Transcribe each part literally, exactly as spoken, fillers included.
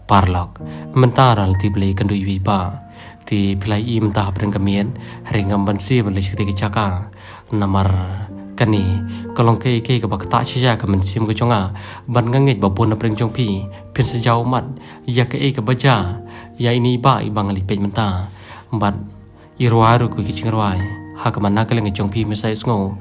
Paralok, mynta Ranti Blei kan duh ïa i Bah. Te phi la ïohi mynta hapdeng ka miet, hynrei ngam banse ban leit sha katei ka jaka. Namar kane ka long kaei kaei kaba ktah shisha ka mynsiem ka jong nga, bad nga ngeit ba bun na pdeng jong phi phin sa jaw ummat ïa kaei kaba jia ïa ine i Bah iba nga leit peit mynta. Bad i rwai ruh ki jingrwai ha kaba na ka liang ka jong phi me sa ïohsngew.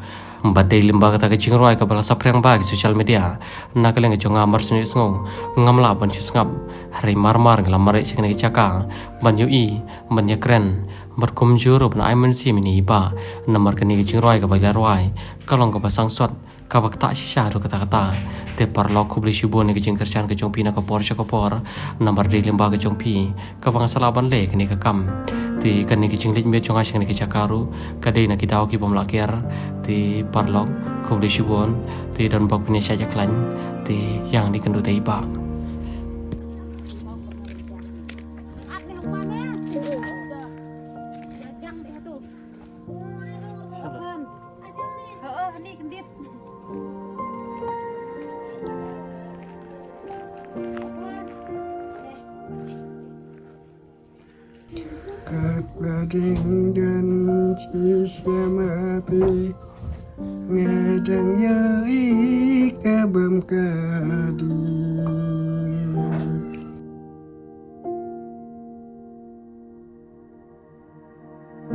Bad dei lyngba kata ka jingrwai kaba la saphriang ba ki social media, na ka liang ka jong nga mar shu ïohsngew, ngam lah ban shu sngap. Hynrei mar mar nga la mareh sha kane ka jaka ban ïohi, ban ïakren, bad kumjuh ruh ban ai mynsiem ïa ine i Bah. Namar kane ka jingrwai kaba i la rwai ka long kaba sangsot, kaba ktah shisha ruh katta katta. Te paralok, khublei shibun ïa ka jingkyrshan ka jong phi na ka por sha ka por. Namar dei lyngba ka jong phi kaba nga sa lah ban leh kane ka kam. Te kane ka jingleit miet jong nga sha kane ka jaka ruh ka dei na ki daw ki bym lah ker. Te paralok, khublei shibun. Te don bok phin ïa shait ïa khlaiñ. Te ïa ngin ïakynduh te i Bah. Kat ba dang don shisha ma phi, nga dang ïohi.